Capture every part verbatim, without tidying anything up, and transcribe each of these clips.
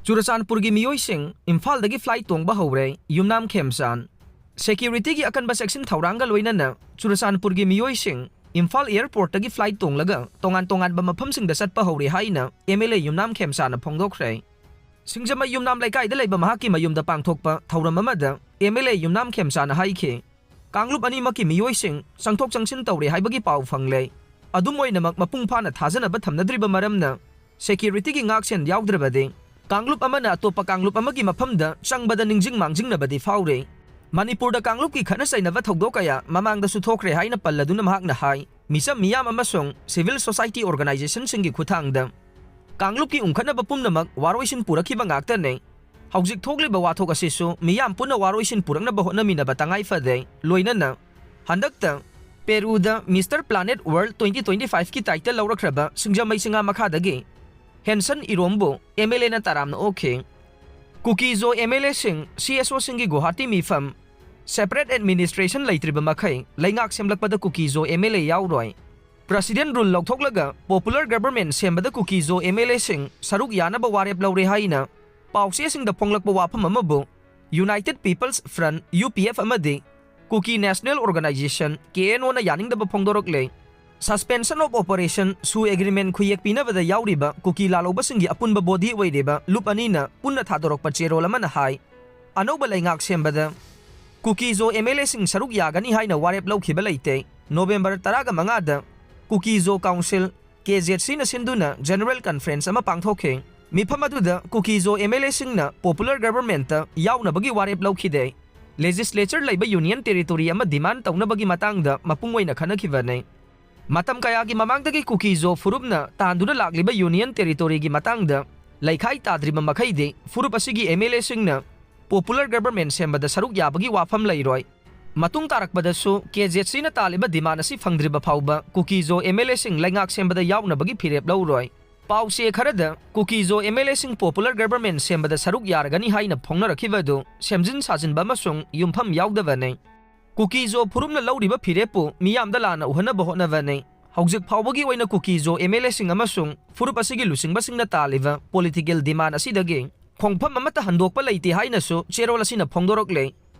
ꯆꯨꯔꯆꯥꯟꯄꯨꯔꯒꯤ ꯃꯤꯑꯣꯏꯁꯤꯡ ꯏꯝꯐꯥꯜꯗꯒꯤ flight ꯇꯣꯡꯕ ꯍꯧꯔꯦ, ꯌꯨꯝꯅꯥꯝ ꯈꯦꯝꯆꯥꯟ꯫ Securityꯒꯤ ꯑꯀꯟꯕ ꯆꯦꯛꯁꯤꯟ ꯊꯧꯔꯥꯡꯒ ꯂꯣꯏꯅꯅ ꯆꯨꯔꯆꯥꯟꯄꯨꯔꯒꯤ ꯃꯤꯑꯣꯏꯁꯤꯡ ꯏꯝꯐꯥꯜ airportꯇꯒꯤ flight ꯇꯣꯡꯂꯒ ꯇꯣꯉꯥꯟ ꯇꯣꯉꯥꯟꯕ ꯃꯐꯝꯁꯤꯡꯗ ꯆꯠꯄ ꯍꯧꯔꯦ ꯍꯥꯏꯅ MLA ꯌꯨꯝꯅꯥꯝ ꯈꯦꯝꯆꯥꯟꯅ ꯐꯣꯡꯗꯣꯛꯈ꯭ꯔꯦ꯫ ꯁꯤꯡꯖꯃꯩ ꯌꯨꯝꯅꯥꯝ ꯂꯩꯀꯥꯏꯗ ꯂꯩꯕ ꯃꯍꯥꯛꯀꯤ ꯃꯌꯨꯝꯗ ꯄꯥꯡꯊꯣꯛꯄ ꯊꯧꯔꯝ ꯑꯃꯗ MLA ꯌꯨꯝꯅꯥꯝ ꯈꯦꯝꯆꯥꯟꯅ ꯍꯥꯏꯈꯤ, ꯀꯥꯡꯂꯨꯞ ꯑꯅꯤꯃꯛꯀꯤ ꯃꯤꯑꯣꯏꯁꯤꯡ ꯆꯪꯊꯣꯛ ꯆꯪꯁꯤꯟ ꯇꯧꯔꯦ ꯍꯥꯏꯕꯒꯤ ꯄꯥꯎ ꯐꯪꯂꯦ꯫ ꯑꯗꯨꯝ ꯑꯣꯏꯅꯃꯛ, ꯃꯄꯨꯡ ꯐꯥꯅ ꯊꯥꯖꯅꯕ ꯊꯝꯅꯗ꯭ꯔꯤꯕ ꯃꯔꯝꯅ securityꯒꯤ ꯉꯥꯛꯁꯦꯟ ꯌꯥꯎꯗ꯭ꯔꯕꯗꯤ ꯀꯥꯡꯂꯨꯞ ꯑꯃꯅ ꯑꯇꯣꯞꯄ ꯀꯥꯡꯂꯨꯞ ꯑꯃꯒꯤ ꯃꯐꯝꯗ ꯆꯪꯕꯗ ꯅꯤꯡꯁꯤꯡ ꯃꯥꯡꯖꯤꯡꯅꯕꯗꯤ ꯐꯥꯎꯔꯤ꯫ ꯃꯅꯤꯄꯨꯔꯗ ꯀꯥꯡꯂꯨꯞꯀꯤ ꯈꯠꯅ ꯆꯩꯅꯕ ꯊꯧꯗꯣꯛ ꯀꯌꯥ ꯃꯃꯥꯡꯗꯁꯨ ꯊꯣꯛꯈ꯭ꯔꯦ ꯍꯥꯏꯅ ꯄꯜꯂꯗꯨꯅ ꯃꯍꯥꯛꯅ ꯍꯥꯏ, ꯃꯤꯆꯝ ꯃꯤꯌꯥꯝ ꯑꯃꯁꯨꯡ civil society organizationꯁꯤꯡꯒꯤ ꯈꯨꯠꯊꯥꯡꯗ ꯀꯥꯡꯂꯨꯞꯀꯤ ꯎꯪꯈꯠꯅꯕ ꯄꯨꯝꯅꯃꯛ ꯋꯥꯔꯣꯏꯁꯤꯟ ꯄꯨꯔꯛꯈꯤꯕ ꯉꯥꯛꯇꯅꯤ꯫ ꯍꯧꯖꯤꯛ ꯊꯣꯛꯂꯤꯕ ꯋꯥꯊꯣꯛ ꯑꯁꯤꯁꯨ ꯃꯤꯌꯥꯝ ꯄꯨꯟꯅ ꯋꯥꯔꯣꯏꯁꯤꯟ ꯄꯨꯔꯛꯅꯕ ꯍꯣꯠꯅꯃꯤꯟꯅꯕ ꯇꯉꯥꯏ ꯐꯗꯦ꯫ ꯂꯣꯏꯅꯅ ꯍꯟꯗꯛꯇ ꯄꯦꯔꯨꯗ Mister Planet World twenty twenty fiveꯀꯤ title ꯂꯧꯔꯛꯈ꯭ꯔꯕ ꯁꯤꯡꯖꯃꯩ ꯆꯤꯉꯥ ꯃꯈꯥꯗꯒꯤ ꯍꯦꯟꯁꯟ ꯏꯔꯣꯝꯕꯨ MLAꯅ ꯇꯔꯥꯝꯅ ꯑꯣꯛꯈꯤ꯫ ꯀꯨꯀꯤꯖꯣ MLAꯁꯤꯡ, CSOꯁꯤꯡꯒꯤ ꯒꯨꯋꯥꯍꯥꯇꯤ ꯃꯤꯐꯝ, separate administration ꯂꯩꯇ꯭ꯔꯤꯕ ꯃꯈꯩ ꯂꯩꯉꯥꯛ ꯁꯦꯝꯂꯛꯄꯗ ꯀꯨꯀꯤꯖꯣ MLA ꯌꯥꯎꯔꯣꯏ꯫ President rule ꯂꯧꯊꯣꯛꯂꯒ popular government ꯁꯦꯝꯕꯗ ꯀꯨꯀꯤꯖꯣ MLAꯁꯤꯡ ꯁꯔꯨꯛ ꯌꯥꯅꯕ ꯋꯥꯔꯦꯞ ꯂꯧꯔꯦ ꯍꯥꯏꯅ ꯄꯥꯎꯆꯦꯁꯤꯡꯗ ꯐꯣꯡꯂꯛꯄ ꯋꯥꯐꯝ ꯑꯃꯕꯨ United People's Front, UPF ꯑꯃꯗꯤ Kuki National Organization, KNOꯅ ꯌꯥꯅꯤꯡꯗꯕ ꯐꯣꯡꯗꯣꯔꯛꯂꯦ꯫ Suspension of Operation, SoO agreement ꯈꯨꯌꯦꯛ ꯄꯤꯅꯕꯗ ꯌꯥꯎꯔꯤꯕ ꯀꯨꯀꯤ ꯂꯥꯜꯍꯧꯕꯁꯤꯡꯒꯤ ꯑꯄꯨꯟꯕ body ꯑꯣꯏꯔꯤꯕ ꯂꯨꯞ ꯑꯅꯤꯅ ꯄꯨꯟꯅ ꯊꯥꯗꯣꯔꯛꯄ ꯆꯦꯔꯣꯜ ꯑꯃꯅ ꯍꯥꯏ, ꯑꯅꯧꯕ ꯂꯩꯉꯥꯛ ꯁꯦꯝꯕꯗ ꯀꯨꯀꯤꯖꯣ MLAꯁꯤꯡ ꯁꯔꯨꯛ ꯌꯥꯒꯅꯤ ꯍꯥꯏꯅ ꯋꯥꯔꯦꯞ ꯂꯧꯈꯤꯕ ꯂꯩꯇꯦ꯫ November ꯇꯔꯥꯒ ꯃꯉꯥꯗ ꯀꯨꯀꯤꯖꯣ Council, KZCꯅ ꯁꯤꯟꯗꯨꯅ General Conference ꯑꯃ ꯄꯥꯡꯊꯣꯛꯈꯤ꯫ ꯃꯤꯐꯝ ꯑꯗꯨꯗ ꯀꯨꯀꯤꯖꯣ MLAꯁꯤꯡꯅ popular governmentꯇ ꯌꯥꯎꯅꯕꯒꯤ ꯋꯥꯔꯦꯞ ꯂꯧꯈꯤꯗꯦ꯫ Legislature ꯂꯩꯕ Union Territory ꯑꯃ demand ꯇꯧꯅꯕꯒꯤ ꯃꯇꯥꯡꯗ ꯃꯄꯨꯡ ꯑꯣꯏꯅ ꯈꯟꯅꯈꯤꯕꯅꯤ꯫ ꯃꯇꯝ ꯀꯌꯥꯒꯤ ꯃꯃꯥꯡꯗꯒꯤ ꯀꯨꯀꯤꯖꯣ ꯐꯨꯔꯨꯞꯅ ꯇꯥꯟꯗꯨꯅ ꯂꯥꯛꯂꯤꯕ Union Territoryꯒꯤ ꯃꯇꯥꯡꯗ ꯂꯩꯈꯥꯏ ꯇꯥꯗ꯭ꯔꯤꯕ ꯃꯈꯩꯗꯤ ꯐꯨꯔꯨꯞ ꯑꯁꯤꯒꯤ MLAꯁꯤꯡꯅ popular government ꯁꯦꯝꯕꯗ ꯁꯔꯨꯛ ꯌꯥꯕꯒꯤ ꯋꯥꯐꯝ ꯂꯩꯔꯣꯏ꯫ ꯃꯇꯨꯡ ꯇꯥꯔꯛꯄꯗꯁꯨ KZCꯅ ꯇꯥꯜꯂꯤꯕ demand ꯑꯁꯤ ꯐꯪꯗ꯭ꯔꯤꯕ ꯐꯥꯎꯕ ꯀꯨꯀꯤꯖꯣ MLAꯁꯤꯡ ꯂꯩꯉꯥꯛ ꯁꯦꯝꯕꯗ ꯌꯥꯎꯅꯕꯒꯤ ꯐꯤꯔꯦꯞ ꯂꯧꯔꯣꯏ꯫ ꯄꯥꯎꯆꯦ ꯈꯔꯗ ꯀꯨꯀꯤꯖꯣ MLAꯁꯤꯡ popular government ꯁꯦꯝꯕꯗ ꯁꯔꯨꯛ ꯌꯥꯔꯒꯅꯤ ꯍꯥꯏꯅ ꯐꯣꯡꯅꯔꯛꯈꯤꯕ ꯑꯗꯨ ꯁꯦꯝꯖꯤꯟ ꯁꯥꯖꯤꯟꯕ ꯑꯃꯁꯨꯡ ꯌꯨꯝꯐꯝ ꯌꯥꯎꯗꯕꯅꯤ꯫ ꯀꯨꯀꯤꯖꯣ ꯐꯨꯔꯨꯞꯅ ꯂꯧꯔꯤꯕ ꯐꯤꯔꯦꯞꯄꯨ ꯃꯤꯌꯥꯝꯗ ꯂꯥꯟꯅ ꯎꯍꯟꯅꯕ ꯍꯣꯠꯅꯕꯅꯤ꯫ ꯍꯧꯖꯤꯛ ꯐꯥꯎꯕꯒꯤ ꯑꯣꯏꯅ ꯀꯨꯀꯤꯖꯣ MLAꯁꯤꯡ ꯑꯃꯁꯨꯡ ꯐꯨꯔꯨꯞ ꯑꯁꯤꯒꯤ ꯂꯨꯆꯤꯡꯕꯁꯤꯡꯅ ꯇꯥꯜꯂꯤꯕ political demand ꯑꯁꯤꯗꯒꯤ ꯈꯣꯡꯐꯝ ꯑꯃꯠꯇ ꯍꯟꯗꯣꯛꯄ ꯂꯩꯇꯦ ꯍꯥꯏꯅꯁꯨ ꯆꯦꯔꯣꯜ ꯑꯁꯤꯅ ꯐꯣꯡꯗꯣꯔꯛꯂꯦ꯫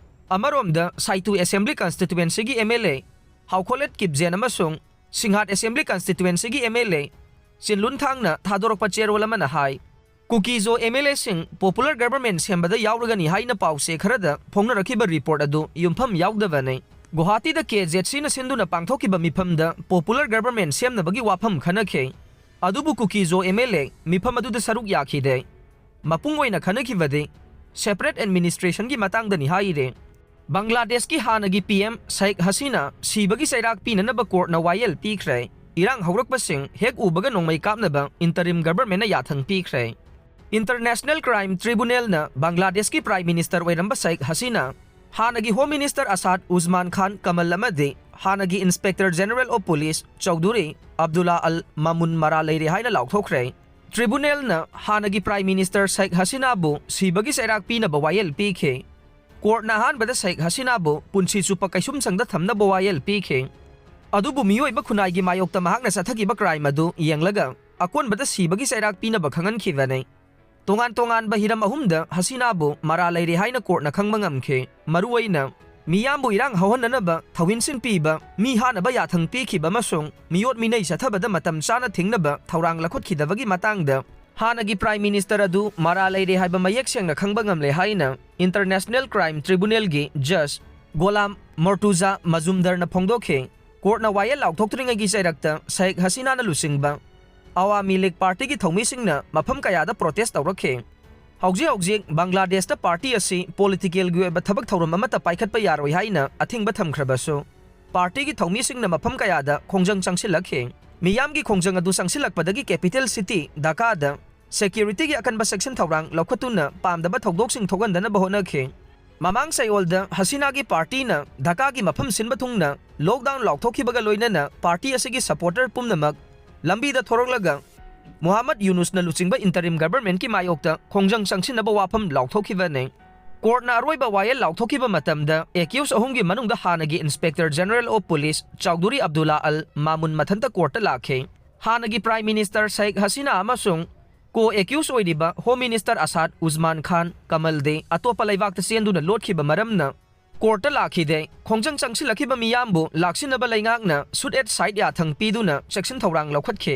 ꯑꯃꯔꯣꯝꯗ ꯁꯥꯏꯇꯨ ꯑꯦꯁꯦꯝꯕ꯭ꯂꯤ ꯀꯟꯁꯇꯤꯇ꯭ꯋꯦꯟꯁꯤꯒꯤ ꯑꯦꯝ ꯑꯦꯜ ꯑꯦ ꯍꯥꯎꯈꯣꯂꯦꯠ ꯀꯤꯞꯖꯦꯟ ꯑꯃꯁꯨꯡ ꯁꯤꯡꯍꯥꯠ ꯑꯦꯁꯦꯝꯕ꯭ꯂꯤ ꯀꯟꯁꯇꯤꯇ꯭ꯋꯦꯟꯁꯤꯒꯤ ꯑꯦꯝ ꯑꯦꯜ ꯑꯦ ꯆꯤꯟꯂꯨꯟ ꯊꯥꯡꯅ ꯊꯥꯗꯣꯔꯛꯄ ꯆꯦꯔꯣꯜ ꯑꯃꯅ ꯍꯥꯏ, ꯀꯨꯀꯤꯖꯣ ꯑꯦꯝ ꯑꯦꯜ ꯑꯦꯁꯤꯡ ꯄꯣꯄꯨꯂꯔ ꯒꯚꯔꯟꯃꯦꯟꯠ ꯁꯦꯝꯕꯗ ꯌꯥꯎꯔꯒꯅꯤ ꯍꯥꯏꯅ ꯄꯥꯎꯆꯦ ꯈꯔꯗ ꯐꯣꯡꯅꯔꯛꯈꯤꯕ ꯔꯤꯄꯣꯔꯠ ꯑꯗꯨ ꯌꯨꯝꯐꯝ ꯌꯥꯎꯗꯕꯅꯤ꯫ ꯒꯨꯋꯥꯍꯥꯇꯤꯗ ꯀꯦ ꯖꯦꯠ ꯁꯤꯅ ꯁꯤꯟꯗꯨꯅ ꯄꯥꯡꯊꯣꯛꯈꯤꯕ ꯃꯤꯐꯝꯗ ꯄꯣꯄꯨꯂꯔ ꯒꯚꯔꯟꯃꯦꯟꯠ ꯁꯦꯝꯅꯕꯒꯤ ꯋꯥꯐꯝ ꯈꯟꯅꯈꯤ꯫ ꯑꯗꯨꯕꯨ ꯀꯨꯀꯤꯖꯣ ꯑꯦꯝ ꯑꯦꯜ ꯑꯦ ꯃꯤꯐꯝ ꯑꯗꯨꯗ ꯁꯔꯨꯛ ꯌꯥꯈꯤꯗꯦ꯫ ꯃꯄꯨꯡ ꯑꯣꯏꯅ ꯈꯟꯅꯈꯤꯕꯗꯤ ꯁꯦꯄꯔꯦꯠ ꯑꯦꯗꯃꯤꯅꯤꯁꯇ꯭ꯔꯦꯁꯟꯒꯤ ꯃꯇꯥꯡꯗꯅꯤ ꯍꯥꯏꯔꯦ꯫ ꯕꯪꯒ꯭ꯂꯥꯗꯦꯁꯀꯤ ꯍꯥꯟꯅꯒꯤ ꯄꯤ ꯑꯦꯝ ꯁꯦꯈ ꯍꯁꯤꯅꯥ ꯁꯤꯕꯒꯤ ꯆꯩꯔꯥꯛ ꯄꯤꯅꯅꯕ ꯀꯣꯔꯠꯅ ꯋꯥꯌꯦꯜ ꯄꯤꯈ꯭ꯔꯦ꯫ ꯏꯔꯥꯡ ꯍꯧꯔꯛꯄꯁꯤꯡ ꯍꯦꯛ ꯎꯕꯒ ꯅꯣꯡꯃꯩ ꯀꯥꯞꯅꯕ ꯏꯟꯇꯔꯤꯝ ꯒꯚꯔꯟꯃꯦꯟꯠꯅ ꯌꯥꯊꯪ ꯄꯤꯈ꯭ꯔꯦ꯫ ꯏꯟꯇꯔꯅꯦꯁꯅꯦꯜ ꯀ꯭ꯔꯥꯏꯝ ꯇ꯭ꯔꯤꯕꯨꯅꯦꯜꯅ ꯕꯪꯒ꯭ꯂꯥꯗꯦꯁꯀꯤ ꯄ꯭ꯔꯥꯏꯝ ꯃꯤꯅꯤꯁꯇꯔ ꯑꯣꯏꯔꯝꯕ ꯁꯦꯈ ꯍꯁꯤꯅꯥ, ꯍꯥꯟꯅꯒꯤ ꯍꯣꯝ ꯃꯤꯅꯤꯁꯇꯔ ꯑꯁꯥꯗ ꯎꯖꯃꯥꯟ ꯈꯥꯟ ꯀꯃꯜ ꯑꯃꯗꯤ ꯍꯥꯟꯅꯒꯤ inspector general of police Chowdhury Abdullah Al Mamun ꯃꯔꯥꯜ ꯂꯩꯔꯦ ꯍꯥꯏꯅ ꯂꯥꯎꯊꯣꯛꯈ꯭ꯔꯦ꯫ ꯇ꯭ꯔꯤꯕꯨꯅꯦꯜꯅ ꯍꯥꯟꯅꯒꯤ ꯄ꯭ꯔꯥꯏꯝ ꯃꯤꯅꯤꯁꯇꯔ ꯁꯦꯈ ꯍꯁꯤꯅꯥꯕꯨ ꯁꯤꯕꯒꯤ ꯆꯩꯔꯥꯛ ꯄꯤꯅꯕ ꯋꯥꯌꯦꯜ ꯄꯤꯈꯤ꯫ ꯀꯣꯔꯠꯅ ꯑꯍꯥꯟꯕꯗ ꯁꯦꯈ ꯍꯁꯤꯅꯥꯕꯨ ꯄꯨꯟꯁꯤ ꯆꯨꯞꯄ ꯀꯩꯁꯨꯝꯁꯪꯗ ꯊꯝꯅꯕ ꯋꯥꯌꯦꯜ ꯄꯤꯈꯤ꯫ ꯑꯗꯨꯕꯨ ꯃꯤꯑꯣꯏꯕ ꯈꯨꯟꯅꯥꯏꯒꯤ ꯃꯥꯌꯣꯛꯇ ꯃꯍꯥꯛꯅ ꯆꯠꯊꯈꯤꯕ ꯀ꯭ꯔꯥꯏꯝ ꯑꯗꯨ ꯌꯦꯡꯂꯒ ꯑꯀꯣꯟꯕꯗ ꯁꯤꯕꯒꯤ ꯆꯩꯔꯥꯛ ꯄꯤꯅꯕ ꯈꯪꯍꯟꯈꯤꯕꯅꯤ꯫ ꯇꯣꯉꯥꯟ ꯇꯣꯉꯥꯟꯕ ꯍꯤꯔꯝ ꯑꯍꯨꯝꯗ ꯍꯁꯤꯅꯥꯕꯨ ꯃꯔꯥꯜ ꯂꯩꯔꯦ ꯍꯥꯏꯅ ꯀꯣꯔꯠꯅ ꯈꯪꯕ ꯉꯝꯈꯤ꯫ ꯃꯔꯨꯑꯣꯏꯅ ꯃꯤꯌꯥꯝꯕꯨ ꯏꯔꯥꯡ ꯍꯧꯍꯟꯅꯅꯕ ꯊꯧꯍꯤꯟꯁꯤꯟ ꯄꯤꯕ, ꯃꯤ ꯍꯥꯠꯅꯕ ꯌꯥꯊꯪ ꯄꯤꯈꯤꯕ ꯑꯃꯁꯨꯡ ꯃꯤꯑꯣꯠ ꯃꯤꯅꯩ ꯆꯠꯊꯕꯗ ꯃꯇꯝ ꯆꯥꯅ ꯊꯤꯡꯅꯕ ꯊꯧꯔꯥꯡ ꯂꯧꯈꯠꯈꯤꯗꯕꯒꯤ ꯃꯇꯥꯡꯗ ꯍꯥꯟꯅꯒꯤ ꯄ꯭ꯔꯥꯏꯝ ꯃꯤꯅꯤꯁꯇꯔ ꯑꯗꯨ ꯃꯔꯥꯜ ꯂꯩꯔꯦ ꯍꯥꯏꯕ ꯃꯌꯦꯛ ꯁꯦꯡꯅ ꯈꯪꯕ ꯉꯝꯂꯦ ꯍꯥꯏꯅ ꯏꯟꯇꯔꯅꯦꯁꯅꯦꯜ ꯀ꯭ꯔꯥꯏꯝ ꯇ꯭ꯔꯤꯕꯨꯅꯦꯜꯒꯤ ꯖꯖ ꯒꯣꯂꯥꯝ ꯃꯣꯔꯇꯨꯖꯥ ꯃꯖꯨꯝꯗꯔꯅ ꯐꯣꯡꯗꯣꯛꯈꯤ꯫ ꯀꯣꯔꯠꯅ ꯋꯥꯌꯦꯜ ꯂꯥꯎꯊꯣꯛꯇ꯭ꯔꯤꯉꯩꯒꯤ ꯆꯩꯔꯛꯇ ꯁꯦꯈ ꯍꯁꯤꯅꯥꯅ ꯂꯨꯆꯤꯡꯕ ꯑꯋꯥꯃꯤ ꯂꯤꯒ ꯄꯥꯔꯇꯤꯒꯤ ꯊꯧꯃꯤꯁꯤꯡꯅ ꯃꯐꯝ ꯀꯌꯥꯗ ꯄ꯭ꯔꯣꯇꯦꯁ ꯇꯧꯔꯛꯈꯤ꯫ ꯍꯧꯖꯤꯛ ꯍꯧꯖꯤꯛ ꯕꯪꯒ꯭ꯂꯥꯗꯦꯁꯇ ꯄꯥꯔꯇꯤ ꯑꯁꯤ ꯄꯣꯂꯤꯇꯤꯀꯦꯜꯒꯤ ꯑꯣꯏꯕ ꯊꯕꯛ ꯊꯧꯔꯝ ꯑꯃꯠꯇ ꯄꯥꯏꯈꯠꯄ ꯌꯥꯔꯣꯏ ꯍꯥꯏꯅ ꯑꯊꯤꯡꯕ ꯊꯝꯈ꯭ꯔꯕꯁꯨ, ꯄꯥꯔꯇꯤꯒꯤ ꯊꯧꯃꯤꯁꯤꯡꯅ ꯃꯐꯝ ꯀꯌꯥꯗ ꯈꯣꯡꯖꯪ ꯆꯪꯁꯤꯜꯂꯛꯈꯤ꯫ ꯃꯤꯌꯥꯝꯒꯤ ꯈꯣꯡꯖꯪ ꯑꯗꯨ ꯆꯪꯁꯤꯜꯂꯛꯄꯗꯒꯤ ꯀꯦꯄꯤꯇꯦꯜ ꯁꯤꯇꯤ ꯙꯥꯀꯥꯗ ꯁꯦꯀ꯭ꯌꯨꯔꯤꯇꯤꯒꯤ ꯑꯀꯟꯕ ꯆꯦꯛꯁꯤꯟ ꯊꯧꯔꯥꯡ ꯂꯧꯈꯠꯇꯨꯅ ꯄꯥꯝꯗꯕ ꯊꯧꯗꯣꯛꯁꯤꯡ ꯊꯣꯛꯍꯟꯗꯅꯕ ꯍꯣꯠꯅꯈꯤ꯫ ꯃꯃꯥꯡ ꯆꯌꯣꯜꯗ ꯍꯁꯤꯅꯥꯒꯤ ꯄꯥꯔꯇꯤꯅ ꯙꯥꯀꯥꯒꯤ ꯃꯐꯝ ꯁꯤꯟꯕ ꯊꯨꯡꯅ ꯂꯣꯛꯗꯥꯎꯟ ꯂꯥꯎꯊꯣꯛꯈꯤꯕꯒ ꯂꯣꯏꯅꯅ ꯄꯥꯔꯇꯤ ꯑꯁꯤꯒꯤ ꯁꯄꯣꯔꯇꯔ ꯄꯨꯝꯅꯃꯛ ꯂꯝꯕꯤꯗ ꯊꯣꯔꯛꯂꯒ ꯃꯨꯍꯝꯃꯗ ꯌꯨꯅꯨꯁꯅ ꯂꯨꯆꯤꯡꯕ ꯏꯟꯇꯔꯤꯝ ꯒꯚꯔꯟꯃꯦꯟꯠꯀꯤ ꯃꯥꯌꯣꯛꯇ ꯈꯣꯡꯖꯪ ꯆꯪꯁꯤꯟꯅꯕ ꯋꯥꯐꯝ ꯂꯥꯎꯊꯣꯛꯈꯤꯕꯅꯤ꯫ ꯀꯣꯔꯠꯅ ꯑꯔꯣꯏꯕ ꯋꯥꯌꯦꯜ ꯂꯥꯎꯊꯣꯛꯈꯤꯕ ꯃꯇꯝꯗ ꯑꯦꯀ꯭ꯌꯨꯁ ꯑꯍꯨꯝꯒꯤ ꯃꯅꯨꯡꯗ ꯍꯥꯟꯅꯒꯤ inspector general of police Chowdhury Abdullah Al Mamun ꯃꯊꯟꯇ ꯀꯣꯔꯠꯇ ꯂꯥꯛꯈꯤ꯫ ꯍꯥꯟꯅꯒꯤ ꯄ꯭ꯔꯥꯏꯝ ꯃꯤꯅꯤꯁꯇꯔ ꯁꯦꯈ ꯍꯁꯤꯅꯥ ꯑꯃꯁꯨꯡ ꯀꯣ ꯑꯦꯀ꯭ꯌꯨꯁ ꯑꯣꯏꯔꯤꯕ ꯍꯣꯝ ꯃꯤꯅꯤꯁꯇꯔ ꯑꯁꯥꯗ ꯎꯖꯃꯥꯟ ꯈꯥꯟ, ꯀꯃꯜ ꯗꯦ, ꯑꯇꯣꯞꯄ ꯂꯩꯕꯥꯛꯇ ꯆꯦꯟꯗꯨꯅ ꯂꯣꯠꯈꯤꯕ ꯃꯔꯝꯅ ꯀꯣꯔꯠꯇ ꯂꯥꯛꯈꯤꯗꯦ꯫ ꯈꯣꯡꯖꯪ ꯆꯪꯁꯤꯜꯂꯛꯈꯤꯕ ꯃꯤꯌꯥꯝꯕꯨ ꯂꯥꯛꯁꯤꯟꯅꯕ ꯂꯩꯉꯥꯛꯅ ꯁꯨꯠ ꯑꯦꯠ ꯁꯥꯏꯠ ꯌꯥꯊꯪ ꯄꯤꯗꯨꯅ ꯆꯦꯛꯁꯤꯟ ꯊꯧꯔꯥꯡ ꯂꯧꯈꯠꯈꯤ꯫